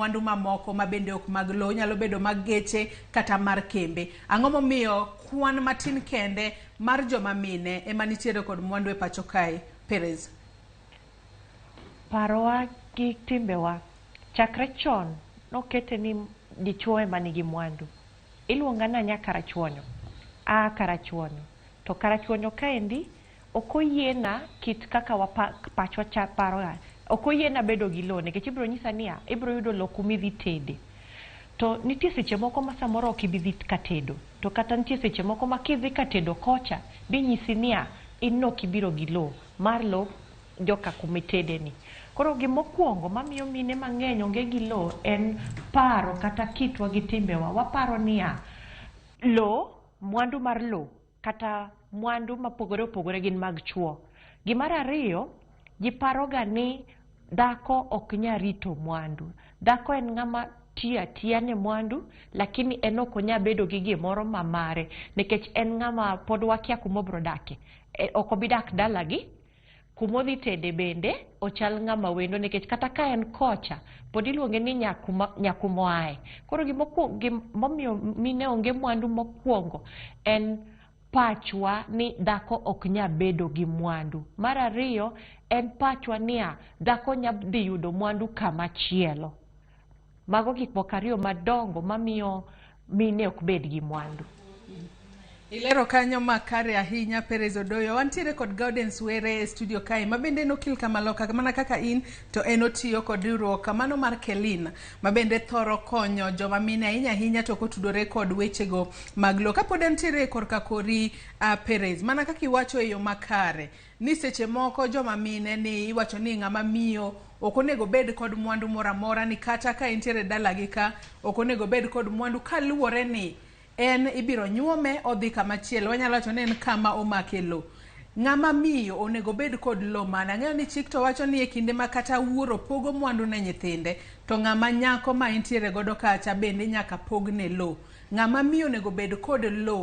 mwandu mamoko ma bende ok mag lowo, nyalo bedo mag geche kata mar kembe. Ang'o momiyo kwan matin kende mar joma mine ema nitiere kod mwandu e pacho kae? Perez. Parowa gi timbewa chakre chon nokete ni dichuo ema nigi mwandu. Iluonga na nya Karachuonyo. Aa Karachuonyo. To Karachuonyo kaendi ok oyiena kit kaka pachwa cha paroga. Ok oyiena bedo gi lowo nikech ibiro nyisa niya, ibiro yudo lowo kuma idhi tede. To nitie seche moko ma samoro ok ibi dhi katedo. To kata nitie seche moko ma kidhi katedo kocha, binyisi niya, in nok ibiro gi lowo. Mar lowo joka kumitede ni. Koro gimokwongo mamiyo mine mang'eny onge gi lowo en paro kata kitwa gi timbewa. Waparo niya, lowo, mwandu mar lowo kata mwandu mopogore opogore gin mag chuo. Gimar ariyo, ji paroga ni dhako ok nyal rito mwandu. Dhako en ng'ama tiyo atiya ne mwandu, lakini en ok onyal bedo gi gimoro ma mare nikech en ng'ama pod wakia kuma obiro dake. Ok obi dak dalagi, kumodhi tede bende ochal ng'ama wendo nikech kata ka en kocha pod iluonge ni nyakumoaye. Koro gimomiyo mine onge mwandu mokwongo en pachwa ni dhako ok nyal bedo gi mwandu. Mar ariyo en pachwa niya dhako nya dhi yudo mwandu kama chielo. Mago gik moko ariyo madongo mamiyo mine ok bed gi mwandu. Ilero kanyo makare ahinya Perez Odoyo. Wantiere kod Gaudens Were e studio kae ma bende en okil kamaloka mana kaka in to en otiyo kod riwruok mano mar Kelin ma bende thoro konyo joma mine ahinya ahinya to kotudore kod wechego mag lowo. Kapod entiere korka kori Perez, mana kaka iwacho e yo makare ni seche moko joma mine ni iwacho ni ng'ama miyo ok onego bed kod mwandu moro amora ni kata ka entiere dalagi ka ok onego bed kod mwandu kaluwore ni en ibiro nyuome odhi kama chielo wanyalo wacho ni en kama omake lo. Ng'ama miyo onego bed kod lo mane? Ang'eyo ni chik to wacho ni e kinde ma kata wuoro pogo mwandu ne nyithinde to ng'ama nyako ma entiere godo kacha bende nyaka pogne lo. Ng'ama miyo onego bed kod lo.